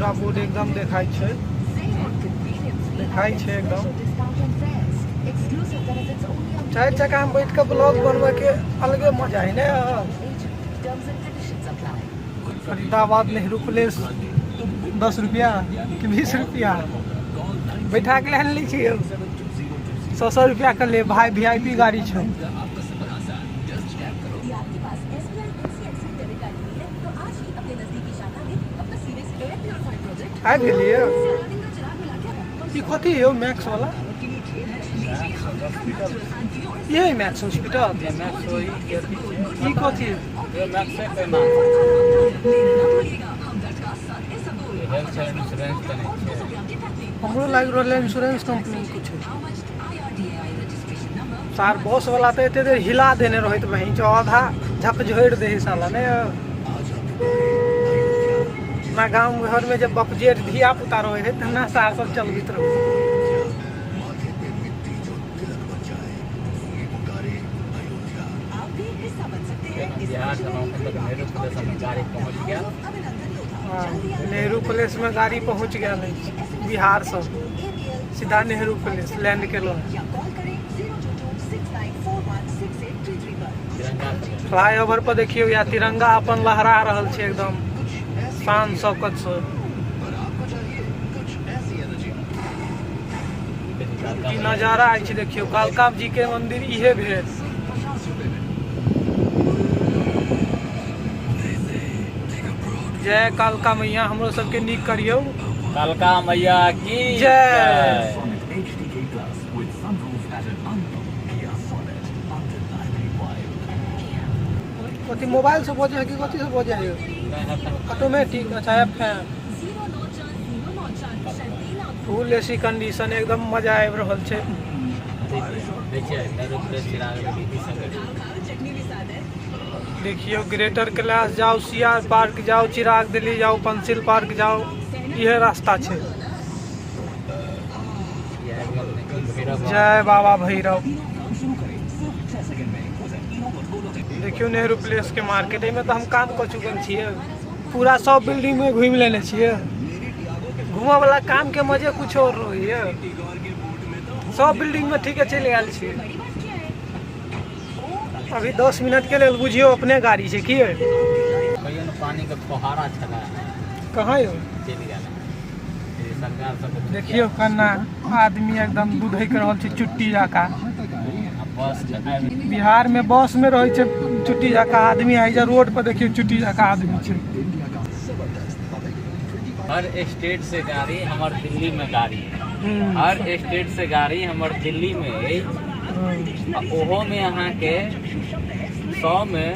पूरा बोर्ड एकदम देखाइ छै, देखाइ छै एकदम। चारि चक्का में बैठ के ब्लॉग बनबै के अलगे मजा है ने। फरीदाबाद नेहरू प्लेस 10 रुपया कि 20 रुपया बैठा के लए लै छियै। 100 रुपया के ले भाई, वीआईपी गाड़ी छै। आबि गेलियै। ई कथी यौ मैक्स वाला? ये मैक्स हॉस्पिटल ई कथी? हमरो लागि रहल है इंश्योरेंस कंपनी कुछ। सार बस वाला तऽ एते देर हिला देने रहैत बहिन चो, आधा झकझोरि दे साला ने। अपना गाँव घर में जब बपजेठ धिया पुता रहे है तना सार सब चलबैत रहे। नेहरू प्लेस में गाड़ी पहुंच गया अछि बिहार से सीधा नेहरू प्लेस लैंड केलहुँ। फ्लाई ओवर पर देखियौ या तिरंगा अपन लहरा रहल छै एकदम शान शौकत से। ई नजारा अछि देखियौ, कालका जी के मंदिर इहे भेल। जय कालका मैया, हमरो सबके नीक करियौ। कालका मैया की जय। कथी मोबाइल से बजे है कि कथी से बजे है? ऑटोमेटिक। अच्छा, एफ है। फुल एसी कंडीशन, एकदम मजा आबि रहल छै। देखियौ, ग्रेटर कैलाश जाउ, सी आर पार्क जाउ, चिराग दिल्ली जाउ, पंसिल पार्क जाउ, इहे रास्ता छै। जय बाबा भैरव। देखियौ नेहरू प्लेस के मार्केट, एहिमे तऽ हम काम कऽ चुकल छियै। पूरा सब बिल्डिंग में घूमि लेने छियै। घूमऽ वाला काम के मजे कुछ और रहैया। सब बिल्डिंग में ठीके चलि आयल छियै। अभी 10 मिनट के लेल बुझियौ अपने गाड़ी छै की। कहियो ने पानी के फुहारा छलै। कहाँ यौ? चलि गेल सरकार सब। देखियौ कन्ना आदमी एकदम दुधैक रहल छै चुट्टी जकाँ। बस। बिहार में बस में रहै छै चुट्टी जकाँ आदमी, आ रोड पर देखियौ चुट्टी जकाँ आदमी छै। हर स्टेट से गाड़ी हमर दिल्ली में गाड़ी है। हर स्टेट से गाड़ी हमर दिल्ली में अछि। आ ओहो में अहाँके 100 में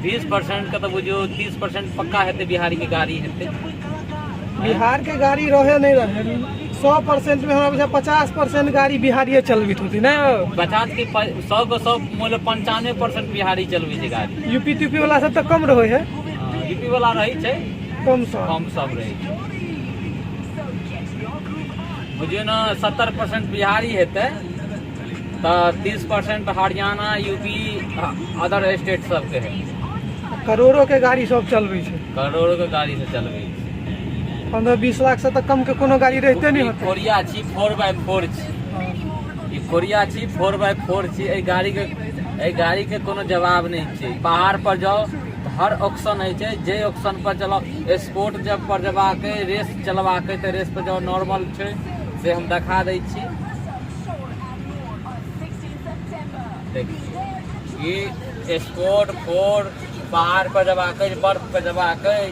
20% के तऽ बुझियौ 30% पक्का हेतै बिहारी के गाड़ी हेतै। बिहार के गाड़ी रहे नहीं रहे, 100% में हमरा बुझाय 50% गाड़ी बिहारिये चलबित होती ने। 50 के 100 के 100 मतलब 95% बिहारी चलबै छै गाड़ी। यूपी त्यूपी वाला सब तऽ कम रहे है। यूपी वाला रहै छै कम सम। कम सब रहै छै। बुझियौ ने 70% बिहारी हेतै तऽ 30% हरियाणा, यूपी, अदर स्टेट सबके है। करोड़ों के गाड़ी सब चलबै छै। करोड़ों के गाड़ी से चलबै छै। 15-20 लाख से तऽ कम के कोनो गाड़ी रहिते नहि होतै। कोरिया छी, 4x4 छी। ई कोरिया छी, 4x4 छी। एहि गाड़ी के कोनो जवाब नहि छै। पहाड़ पर जाउ तऽ हर ऑप्शन होइ छै। जे ऑप्शन पर चलाउ, स्पोर्ट जब पर जबाक अइ, रेस चलबाक अइ तऽ रेस पर जाउ। नॉर्मल छै से हम देखा दै छी। देखियौ, ई स्पोर्ट फोर, पहाड़ पर जबाक अइ, बर्फ पर जबाक अइ।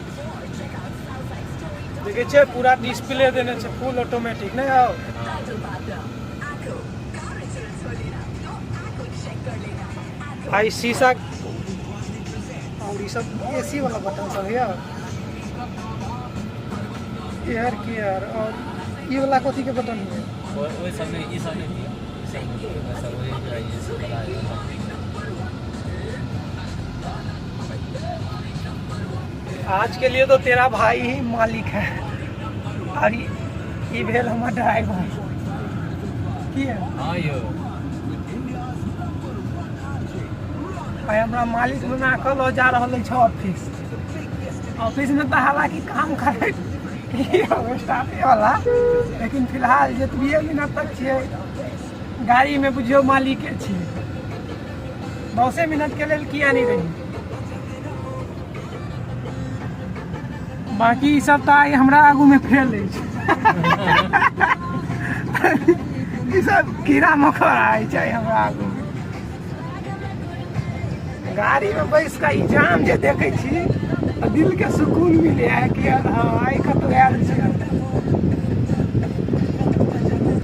देखै छियै, पूरा डिस्प्ले देने छै, फुल ऑटोमेटिक नहि आउ। भाई, शीशा और ई सब एसी वाला बटन सब है, एयर केयर और ई वाला कथी के बटन है? ओहि सब नहि, ई सब नहि दियौ। ई सब नहि दियौ। बस ओहि जो है, ई सब वाला है। आज के लिए तो तेरा भाई ही मालिक है और ई भेल हमर ड्राइवर की है। हाँ यौ। भाई, हमरा मालिक बना कऽ लऽ जा रहल अछि ऑफिस। ऑफिस में तऽ हालांकि काम करे स्टाफे वाला। लेकिन फिलहाल जतबिए मिनट तक छियै गाड़ीमे, बुझियौ मालिके छियै। 10 मिनट के लेल किया नहि रही। बाकी ई सब तऽ आइ हमरा आगूमे फेल अछि। ई सब कीड़ा मकोड़ा अछि आइ हमरा आगूमे। गाड़ीमे बैस कऽ ई जाम जे देखै छी तऽ दिलके सुकून मिलै है कि हँ, आइ कतहु आयल छी।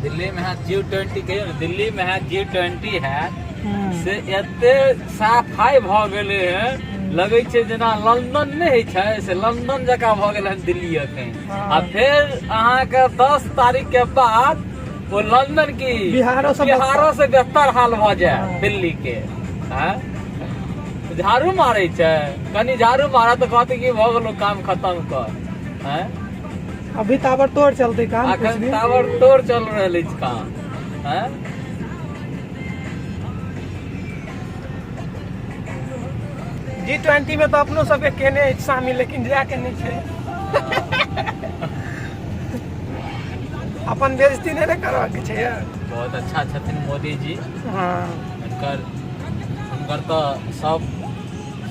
दिल्ली में है G20 कहियौ ने, दिल्ली में है G20 है से एते सफाई भऽ गेलै है, लगै छै जेना लंदन नहि होइ छै, से लंदन जकाँ भऽ गेल हन दिल्ली एखन। आ फेर अहाँके 10 तारीख के बाद ओ लंदन की बिहारो से बिहारो से बेहतर हाल भऽ जाय दिल्ली के। आँय? झाड़ू मारै छै, कनि झाड़ू मारत तऽ कहतै कि भऽ गेलो काम खतम कर। आँय? अभी ताबड़ तोड़ चलते काम कुछ अखन भी ताबड़ तोड़ चल रहल अछि काम। आँय? G20 में तऽ अपनो सबके केने अछि शामिल, लेकिन जाके नहि छै। अपन बेइज्जती नहि ने करबाक छै यार। बहुत अच्छा छथिन मोदी जी। हुनकर हुनकर तऽ सब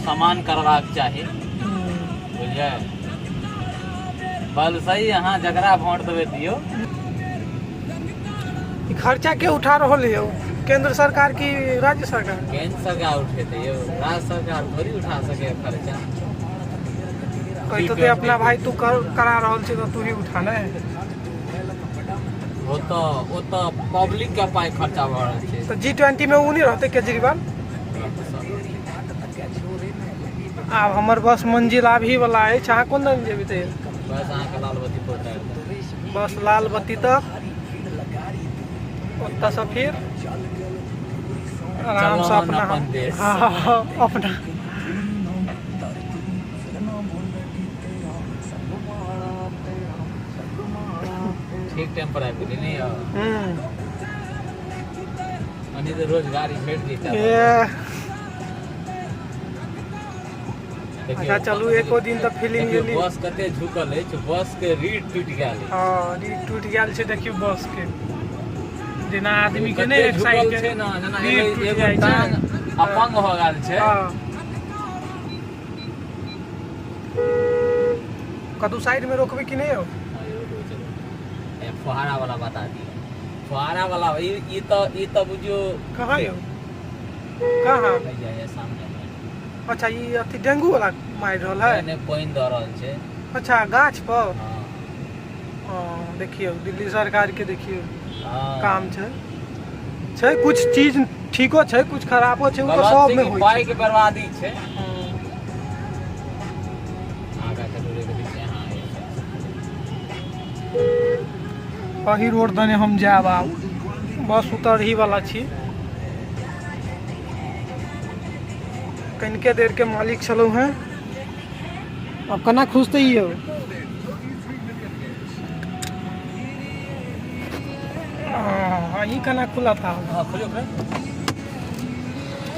समान करबाक चाही, बुझलियै? बल सही, अहाँ जकरा वोट देबै दियौ। ई खर्चा के उठा रहल यौ, केंद्र सरकार की राज्य सरकार? केंद्र सरकार उठेतै यौ, राज्य सरकार थोड़ी उठा सकै खर्चा। कहितो ते अपना भाई तू कर, करा रहल छै तऽ तू ही उठा ने। ओ तऽ पब्लिक के पाइ खर्चा भऽ रहल छै। तऽ G20 में उ नहि रहतै केजरीवाल? आब हमर बस मंजिल आबही वाला अछि। अहाँ कोन दन जेबै तऽ? बस अहाँके लाल बत्ती पर उतारि देब। बस लाल बत्ती तक, ओतऽसँ फिर आरामसँ चलऽ अपना अपन देश। हँ, अपना। ठीक टाइम पर आबि गेली नहीं यौ? मने तऽ रोज गाड़ी भेट जेतै। ए, देखियौ, अच्छा चलू, एको दिन तऽ फीलिंग देखियौ, गेली। बस कते झुकल अछि, बस के रीढ़ टूटि गेल अछि। हँ, रीढ़ टूटि गेल छै। देखियौ बस के, जेना आदमी के कते नहि एक साइड झुकल के छै ने, जेना रीढ़ एगो टूटि एगो जाइ छै। टांग अपंग हो गेल छै। हँ, कतहु साइड में रोकबै कि नहि यौ? हँ, यौ, रोकबै, चलू। ए, फुहारा वाला बता दियौ, फुहारा वाला ई तऽ बुझियौ। कहाँ यौ, कहाँ? हैया, हैया सामने मे। अच्छा, ई अथी डेंगू वाला मारि रहल है? नहि, पानि दऽ रहल छै। अच्छा, गाछ पर? हँ। हँ, देखियौ दिल्ली सरकार के, देखियौ काम छै छै। कुछ चीज ठीको छै, कुछ खराबो छै, ओ तऽ गलत सब छै मे कि होइ पाइ छै। के बर्बादी छै। आगा चलू रे, देखै छियै अहाँ। अही रोड दने हम जायब आब। बस उतरही वाला छी। कनिके देर के मालिक छलहुँ हेँ। आब केना खुजतै यौ? हँ, ई केना खुलत आब? हँ, खोलियौ फेर।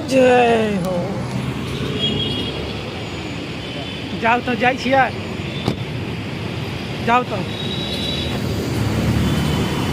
जय हो। जाउ तऽ, जाइ छियै, जाउ तऽ।